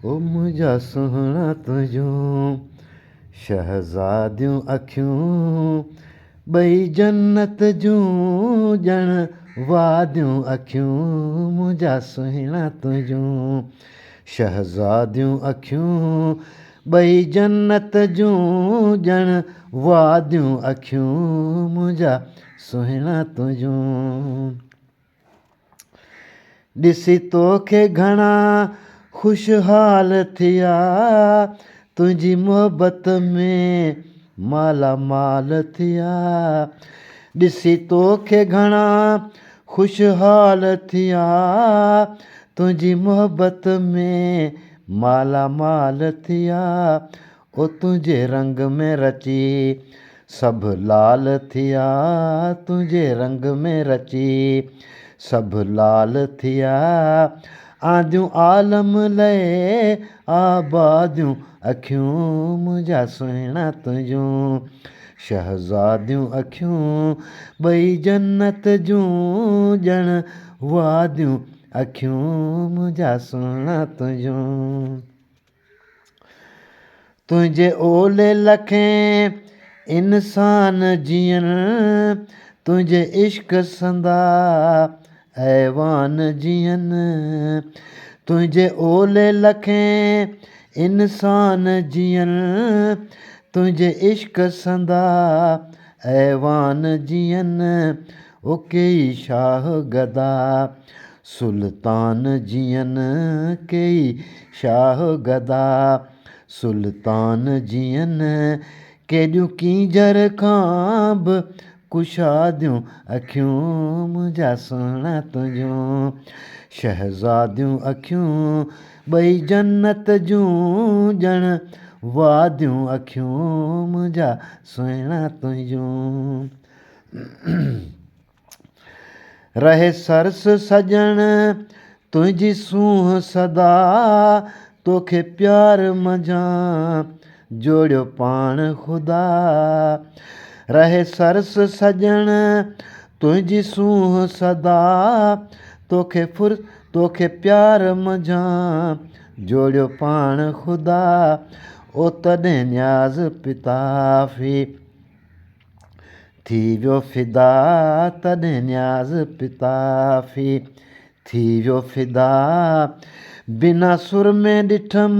او منهنجا سهڻا تنهنجون شهزاديون اکيون ٻئي جنت جون ڄڻ واديون اکيون منهنجا سهڻا تنهنجون شهزاديون اکيون ٻئي جنت جون ڄڻ واديون اکيون منهنجا سهڻا تنهنجون. ڏسي توکي گهڻا خوشحال ٿيا، تنهنجي محبت ۾ مالا مال ٿيا. ڏسي توکي گهڻا خوشحال ٿيا، تنهنجي محبت ۾ مالا مال ٿيا. او تنهنجي رنگ ۾ رچي سڀ لال ٿيا، تنهنجي رنگ ۾ رچي سڀ لال ٿيا. آنديون عالم لئه آباديون اکيون منهنجا سهڻا تنهنجون شهزاديون اکيون ٻئي جنت جون ڄڻ واديون اکيون منهنجا سهڻا تنهنجون. تنهنجي اولي لکين انسان جيئن، تنهنجي عشق سندا ايوان جيئن. تنهنجي اولي لکين انسان جيئن، تنهنجي عشق سندا ايوان جيئن. او ڪيئي شاهه گدا سلطان جيئن، ڪيئي شاهه گدا سلطان جيئن. ڪيڏيون ڪينجهر کان به ڪشاديون اکيون منهنجا سهڻا تنهنجون شهزاديون اکيون ٻئي جنت جون ڄڻ واديون اکيون منهنجا سهڻا تنهنجون. رهي سرس سڄڻ تنهنجي سونهن سدا، توکي پيار منجهان جوڙيو پاڻ خدا. رهي سرس سڄڻ تنهنجي سونهن سدا، توکي ڦر توکي پيار منجهان جوڙيو پاڻ خدا. او تڏهن نياز پتافي. ٿي ويو فدا تڏهن نياز پتافي ٿي ويو فدا. بنا سرمي ڏٺم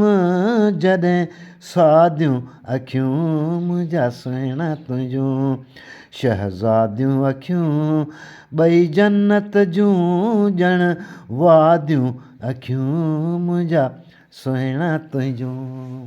جڏهن ساديون اکيون منهنجا سهڻا تنهنجون شهزاديون اکيون ٻئي جنت جون ڄڻ واديون اکيون منهنجا سهڻا تنهنجون.